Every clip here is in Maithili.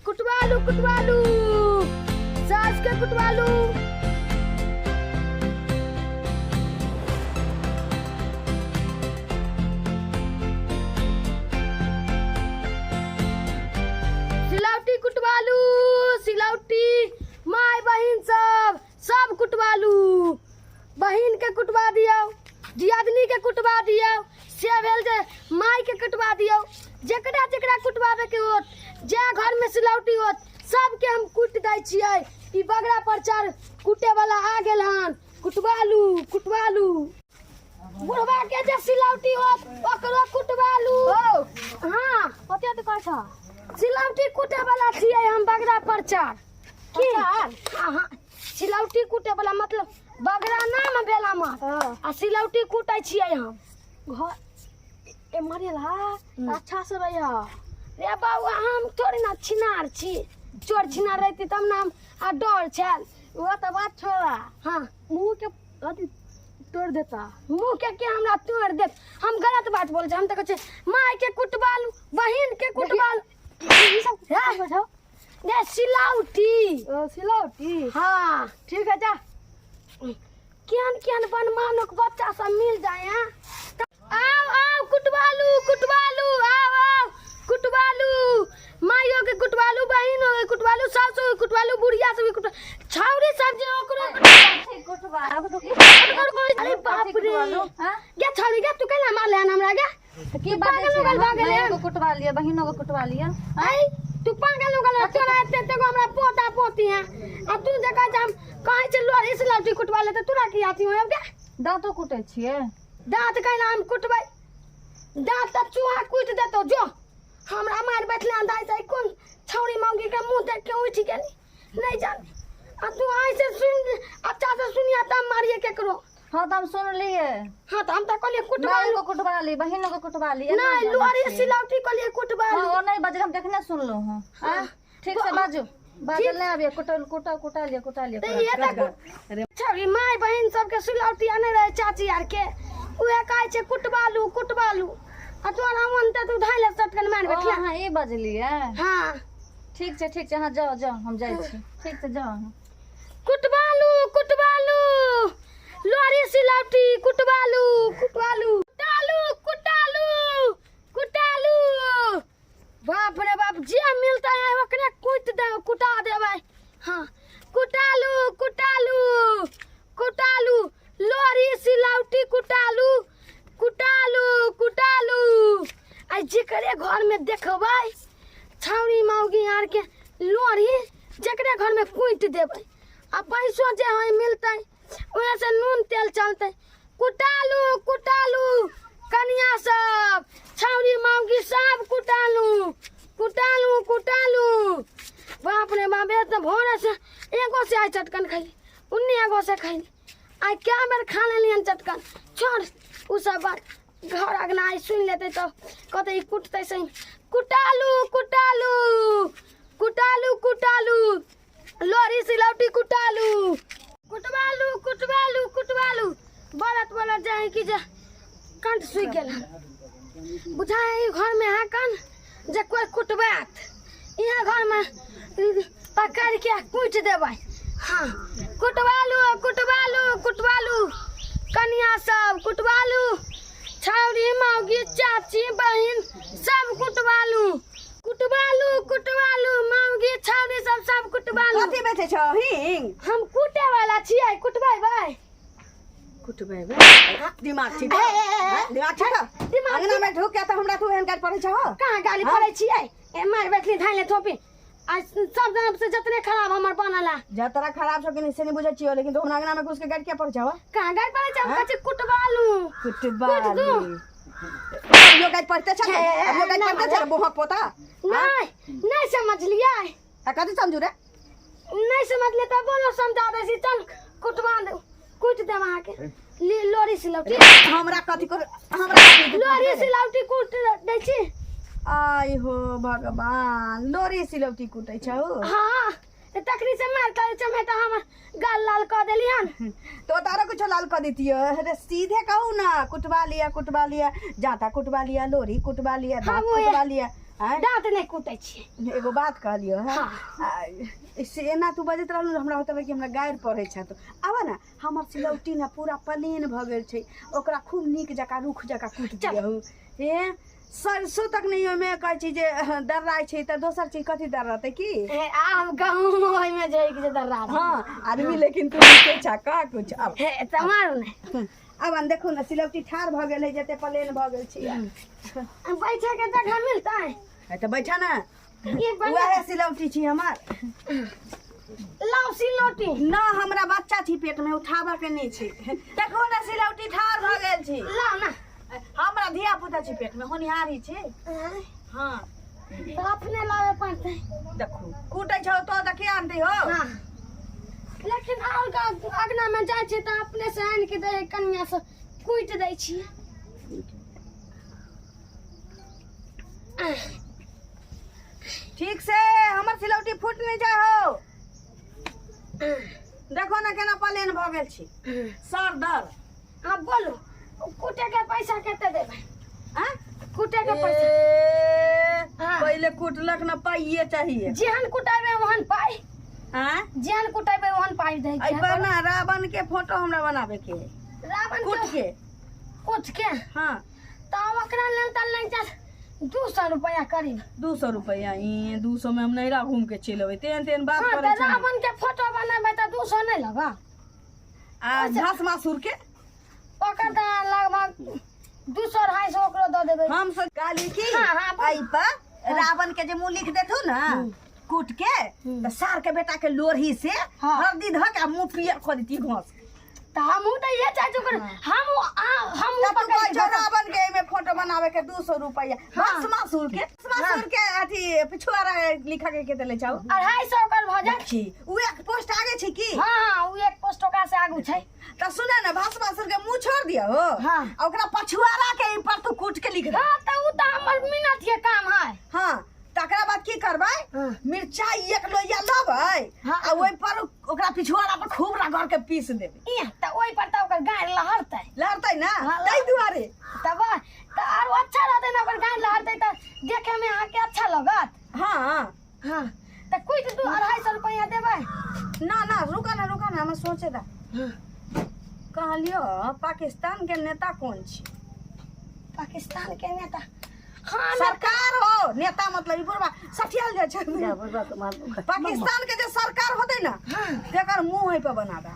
कुटवालू कुटवालू सास के कुटवालू। सिलौटी कुटवालू सिलौटी, माय बहिन सब सब कुटवालू। बहिन के कुटवा दियौ, दियादनी के कुटवा दियौ, से भेल जे माय के कुटवा दियौ। जकरा जकरा कुटवाबे के होत, जे घर में सिलौटी होत, सबके हम कुट दै छियै। ई बगरा प्रचार कुटे वाला आ गेल हन। कुटवालू कुटवालू। बुढ़वा के जे सिलौटी होत ओकरो कुटवालू। हाँ, कथी अथी कहै छ? सिलौटी कुटे वाला छियै हम, बगरा प्रचार की। हाँ हाँ, सिलौटी कुटे वाला मतलब बगरा नाम भेल हमर। आ सिलौटी कुटै छियै हम। घर ए मरेला अच्छा से रहिया। रे बाबू, हम थोड़ी ना छिनार छी। चोर छिनार रहती तब ना हम आ डर छल। वो तो बात छोड़ा। हाँ, मुंह के अथी तोड़ देता। मुँह के के हमरा तोड़ देत? हम गलत बात बोल छी? हम तऽ कहै छी माय के कुटबालू, बहिन के कुटबालू। ई सब हैं? बैठो। रे सिलौटी। ओ सिलौटी। हाँ। ठीक है, जा। केहन केहन बनमानुक बच्चा सब मिल जाए हैं। आओ आओ कुटवालू कुटवालू, आओ आओ कुटवालू। माइयो के कुटवालू, बहिनो के कुटवालू, सासो के कुटवालू, बुढ़िया सब के कुटवा, छाउरी सब जे ओकरो। अरे बाप रे, गे छाउरी गे, तू केना मारले हन हमरा गे? की पागल उगल भऽ गेलै हन? को कुटवा लिया, बहिनो को कुटवा लिया। ऐ तू पागल उगल है, तोरा एते एते गो हमरा पोता पोती हैं आ तू जे कहै छै हम कहै छै लोढ़ी से लौटी कुटवा ले, तऽ तोरा की अथी होय गे? दाँतो कुटै छियै? दाँत कैला हम कुटबै? दाँत तऽ चूहा कुटि देतौ। जो हमरा मारि बैठले हन दाइ से। कोन छौड़ी मौगी के मुँह देख के उठि गेली नहि जाने। आ तू आइ से सुन, अच्छा से सुनिया तब मारिए केकरो। हाँ, तऽ हम सुनलियै। हाँ, तऽ हम तऽ कहलियै कुटवा। माइयो को कुटवा ली, बहिनो को कुटवा ली। एना नहि, जानै लोढ़ी छियै। सिलौटी कहलियै कुटवा। हाँ, ओ नहि बजल, हम देखने सुनलहुँ हँ। आँय, ठीक से बाजू, बाजल नहि आबियै। कुटल कुटा कुटा लिअ, कुटा लिअ। तऽ इहे तऽ छौड़ी माय बहिन सबके सिलौटी आने रहै चाची आर के, उहे कहै छै कुटबालू कुटबालू। आ तोरा मन तऽ तू धाइ ले सटकन मारि ओ बैठला। अहाँ ई बजलियै? हाँ। ठीक छै, ठीक छै, अहाँ जाउ जाउ, हम जाइ छी। ठीक छै, जाउ अहाँ। कुटबालू कुटबालू, लोरी सिलौटी कुटबालू कुटबालू, कुटालू कुटालू कुटालू। बाप रे बाप, जे मिलता है ओकरे कुट दे, कुटा देबै। हाँ, कुटालू कुटालू कुटालू, लोरी सिलौटी कुटालू कुटालू कुटालू। आ जेकरे घर में देखबै छाउरी मौगी आर के लोरी, जकरे घर में कुटि देबै आ पैसो जे है मिलतै ओहे से नून तेल चलतै। कुटालू कुटालू, कनिया सब छाउरी मौगी सब कुटालू कुटालू कुटालू। बाप रे बाप, ए तऽ भोरे से एगो से आइ चटकन खैली, उन्नी एगो से खैली, आइ कए बेर खा लेलियन चटकन। छोड़ उ सब बात, घर अगना आइ सुनि लेतै तऽ कहतै ई कुटतै सही। कुटालू कुटालू कुटालू कुटालू, लोरी सिलौटी कुटालू कुटवालू कुटवालू कुटवालू। बोलत बोलत जाए कि जे कंठ सूखि गेल हन। बुझाय ई घर में है कन जे कोई कुटबात, यहाँ घर में पकड़ के कुटि देबै। हाँ, कुटवालू कुटवालू कुटवालू, कनिया सब कुटवालू, छौरी मौगी चाची बहिन सब कुटवालू कुटवालू कुटवालू, मौगी छौरी सब सब कुटवालू। कथी बेचै छौ हिंग? हम कुटे वाला छियै, कुटबै भाई? कुटबै बे? दिमाग ठीक हौ? हैं? दिमाग ठीक हौ? दिमाग अंगना में ढुक के तऽ हमरा तू एहन गारि पढ़ै छौ? कहाँ गाली हाँ? पड़ै छियै? ए मार बैठली धाइ ले थोपी आ सब तरफ से जतने खराब हमर बनल है। जतरा खराब छौ कि नहीं से नहीं बुझै छियौ, लेकिन तू हमरा अंगना में घुस के गारि किया पढ़ै छौ? कहाँ गाली पड़ै छै? हम हाँ? कहै छी कुटवालू। कुटबालू। कुट दू। अभियो गारि पढ़ते छौ? अभियो गारि पढ़ते छौ बोहक पोता? नहीं नहीं समझलियै। आ कथी समझू रे? नहीं समझलियै तऽ बोलो, समझा दै छी। चल कुटवा दे, कुटि देब अहाँके लोरी सिलौटी। हमरा कथी कर, हमरा कथी? लोरी सिलौटी कुटि दै छी। आय हो भगवान, लोरी सिलौटी कुटै छौ? हाँ, तऽ तखनी से मार कर चमेटा हमर गाल लाल कऽ देली हन। तो तारो कुछो लाल कऽ देतियो। अरे सीधे कहू ना, कुटवा लिया कुटवा लिया, जाता कुटवा लिया, लोरी कुटवा लिया, दाँत वो कुटवा लिया। आँय? दाँत नहि कूटै छियै। एगो बात कहलियो है। हाँ। से एना तू बजैत रहलू, हमरा होता कि हमरा गारि पढ़ै छै। तो आब ने हमर सिलौटी ने पूरा प्लेन भऽ गेल छै, ओकरा खूब नीक जकाँ रुख जकाँ कूटि दियहु। हे सरसों तक नहि ओहिमे कहै छै जे दर्राइ छै, तऽ दोसर चीज कथी दर्रतै की? हे, आब गहूँम ओहिमे जरि के दर्रा देतै। हँ आदमी, लेकिन तू नीके छा का कुछ अब। हे तऽ मारू ने। आब अन देखू ने, सिलौटी ठाढ़ भऽ गेल है, जते प्लेन भऽ गेल छै। बैठे के जगह मिलतै? है तऽ बैठा ने। एक बार वएह सिलौटी छी हमर। लाउ सिलौटी। न, हमरा बच्चा छी पेट में, उठाबऽ के नहि छै। देखो ने, सिलौटी ठाढ़ भऽ गेल छी। लाउ ने। हमरा धिया पुता छी पेट में, होनिहारी छी। हाँ। तऽ अपने लाबे पड़तै। देखू, कूटै छौ तो तऽ के आनतै हो? हाँ, लेकिन और अगना में जाइ छियै तऽ अपने से आनि के दै, कनिया से कुटि दै छियै। ठीक से हमर सिलौटी फूट नहि जाय हो। देखो ने केना प्लेन भऽ गेल छी सर दर। हाँ बोलू, कूटे के पैसा कते देबै? आँ? कूटे के पैसा। ए, हाँ। पहिले कुटलक न, पाइये चाहिए। जेहन कुटेबै ओहन पाइ। आँ? जेहन कुटेबै ओहन पाइ दै। एहि पर ना रावण के फोटो हमरा बनाबे के है। रावण कूट के। कूट के? हाँ। तऽ ओकरा लेल तऽ लागि जायत 200 रुपया करीब। 200 रुपया? ई 200 में हम नैहरा घूम के चलि अबै। तेहन तेहन बात हाँ करै तऽ छै। रावण के फोटो बनेबै तऽ 200 नहि लगत? आ भस्मासुर के? ओकर तऽ लगभग 200 250 ओकरो दऽ देबै। हम सब कहली की हाँ, हाँ, बोल। एहि पर रावण के जे मुंह लिख देथु ना कूट के, तऽ सार के बेटा के लोरही से हरदी धऽ के आ मुंह पियर कऽ देती घास। तऽ हमहूँ तऽ इहे चाहै छी ओकर हम हम तऽ तू कहै छौ रावण के एहिमे फोटो बनावे के 200 रुपया। हाँ। भस्मासुर के, भस्मासुर के अथी पिछुआरा लिखा के के देले छौ? 250 ओकर भऽ जायत। छी उ एक पोस्ट आगे छै की? हाँ हाँ, ओ एक पोस्ट ओकरा से आगू छै। तऽ सुने ने, भस्मासुर के मुंह छोड़ दिया हो। हाँ। आ ओकरा पछुआरा के एहि पर तू कूट के लिख दे। हाँ, तऽ उ तऽ हमर मिनट के काम है। हाँ, तकरा बाद की करबै? हाँ। मिरचाई एक लोहिया लेबै। हाँ। आ ओहि पर ओकरा पिछुआरा पर खूब रगड़ के पीस देबै। इह, तऽ ओहि पर तऽ ओकर गाय लहरतै। लहरतै ना? हाँ, ताहि दुआरे। तब तऽ आरो अच्छा रहतै ने, ओकर गाय लहरतै तऽ देखे में अहाँके अच्छा लगत। हाँ। हाँ, तऽ कुटि 200-250 रुपया देबै। ना ना, रुका ना, रुका ना, हमरा सोचे दा। कहलियो, पाकिस्तान के नेता कौन छी? पाकिस्तान के नेता? हाँ। सरकार हो, नेता मतलब ई बुढ़बा सठियाल जाइ छै। पाकिस्तान के जे सरकार होतै ना, तेकर मुंह एहि पर बनाबे।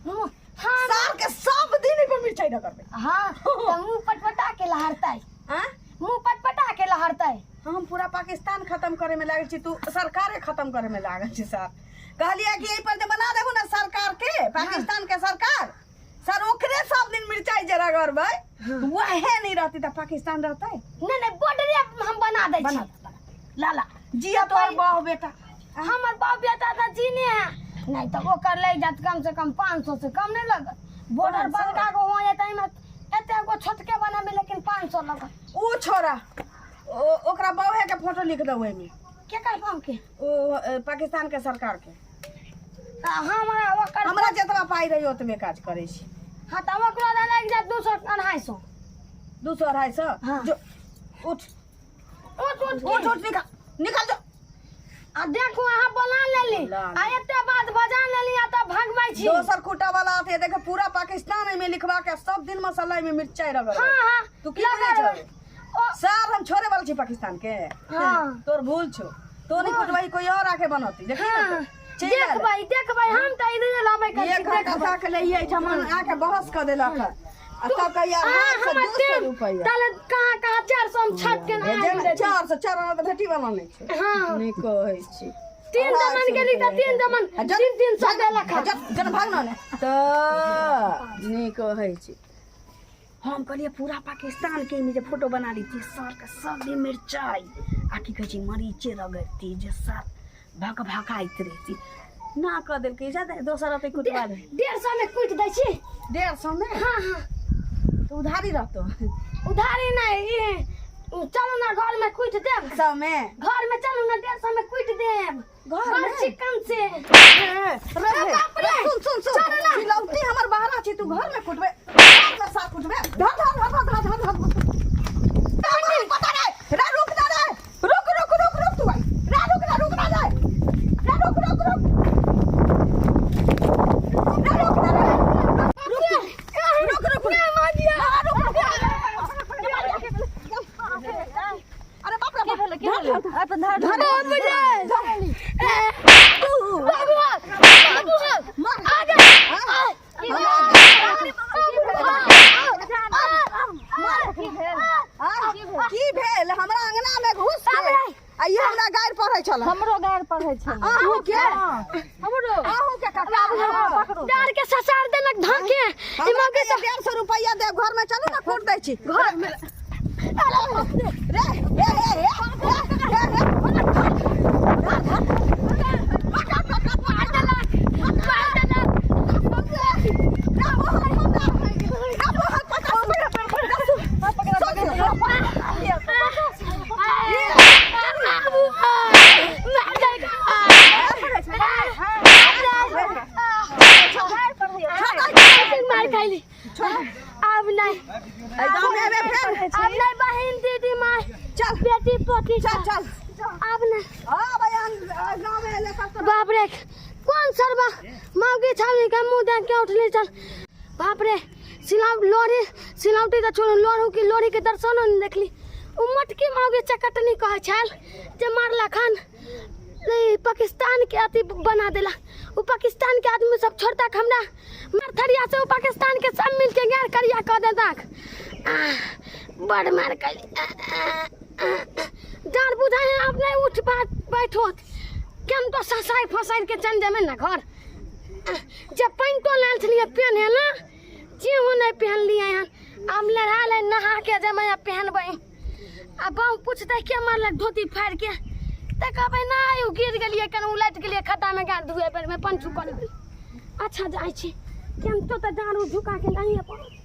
मुँह, हाँ। सार के सब दिन एहि पर मिरचाई रगड़बै। हाँ, तऽ मुँह पटपटा के लहरतै। आँ? मुँह पटपटा के लहरतै। हम पूरा पाकिस्तान खत्म करे में लागल छी, तू सरकारे खत्म करे में लागल छी। सर, कहलियै कि एहि पर जे बना देबू ने सरकार के, पाकिस्तान के सरकार, सर ओकरे सब दिन मिरचाई जे रगड़बै, वहे नहीं रहती तऽ पाकिस्तान रहतै? नहि नहि, बॉर्डरे हम बना दै बना छी। दे, बना दे। लाला जिया तोहर बाप बेटा। हमर बाप बेटा तऽ जीने है नहीं, तऽ ओकर लागि जायत कम से कम 500 से कम नहीं लगत। बॉर्डर 500? बड़का गो हो जाए एहिमे, एते गो छोटके बनाबे, लेकिन 500 लगत। ओ छोरा, ओकरा बाबे के फोटो लिख दो ओहिमे। केकर बाप के? ओ पाकिस्तान के सरकार के। तऽ हमरा ओकर हमरा जतबा पाइ रही ओतबे काज करै छी। हाँ, तऽ ओकरो लागि जायत 200 250। 200 250? हाँ। जो उठ। उठ उठ। उठ उठ, निकाल निकाल जो। आ देखू, अहाँ बोला लेली। बोला आ एते बात बजा लेली आ तऽ भगबै छी। दोसर खूटा वाला आते, देख, पूरा पाकिस्तान में लिखवा के सब दिन मसाला में मिर्चाई रगड़। हाँ हाँ। तू की करै छौ? ओ सर, हम छोड़े वाला छी पाकिस्तान के? हाँ। तोर भूल छौ, तो नहीं कुटवाई, कोई और आके बनती, देखी ना। हाँ। तो चलि आयल। देखबै देखबै, हम तऽ इधरे लाबै कर एक घंटा ताक ले एहिठाम आके बहस कऽ देलक आ तब कहिया अहाँ 250 हमर टेम रुपैआ। ताले कहाँ कहाँ 400 हम छाप के ना आबि। 400, 4 आना तऽ भेटी वाला नहि छै। हाँ। नहि कहै छी। तीन दमन गेली तऽ तीन दमन 300-300 देलक हँ। जन भाग ने तऽ नहि कहै छी। हम कहलियै पूरा पाकिस्तान के जे फोटो बना लीतियै, सर के सब दिन मिरचाई आ की कहै छै मरीचे रगड़ती, जे सर भक भकाइत रहिती ना। कऽ देलकै जादे, दोसर अतै कुटवा दे। 150 में कुटि दै छी। 150 मे? हाँ हाँ। तऽ उधारी रहतो? उधारी नहीं, ई चलू ना, घर में कुटि देब। 100 मे? घर में चलू ना, 150 में कुटि देब। घर बड़ में? चिकन से। रे, बाप रे। सुन सुन सुन। चलू ना। सिलौटी हमर बाहरा छी, तू घर में कुटबे? घर में साफ कुटबे? धर धर धर धर धर धर धर, पता नहीं रे। रुक ना रे, रुक। गारि पढ़ै छै। अहूँ के? हमरो। अहूँ के काका? पकड़ू। डार के ससार देलक धके। हमरा के 150 रुपैया दे, घर में चलू ना, कूट दै छी घर में। रे रे रे रे रे रे। मार देलक, मार देलक। बाबू, मार देलक। मार खाइली। अब नहीं, अब नहीं। बहन, दीदी, माँ, चल। बेटी, पोती। चल, चल। अब नहीं। बाप रे, कौन सरबा माउगी छावी के मुंह देख के उठले। चल। बाप रे, सिलाव लोरी सिलावटी तऽ छोड़ू, लोढ़ू की लोरी के दर्शनो नहि देखली। उ मोटकी माउगी चकटनी कहै छल जे मारलक हन, ई पाकिस्तान के अथी बना देला। उ पाकिस्तान के आदमी सब छोड़तक हमरा? मार थरिया से उ पाकिस्तान के सब मिलके गार करिया कऽ देतक। आह, बड़ मार कैली। डाँड़ बुझाइ है, आब नहि उठ बैठोत। केम तो ससाइ फसाइ के चल जेबै ने घर। जे पैंटो लाल छलियै पेन्हे ला, जेहो नहि पहनलियै हन। आब लड़ा ले, नहा के जेबै आ पहनबै। आ बाबू पुछतै के मारलक धोती फाड़ि के, तऽ कहबै नहि, ओ गिर गेलियै, केना उलटि गेलियै खत्तामे गाड़ धुए बेरमे, पंचू कर गेलियै। अच्छा, जाइ छी। केम तो तऽ डाँड़ झुका के लाइए पड़त।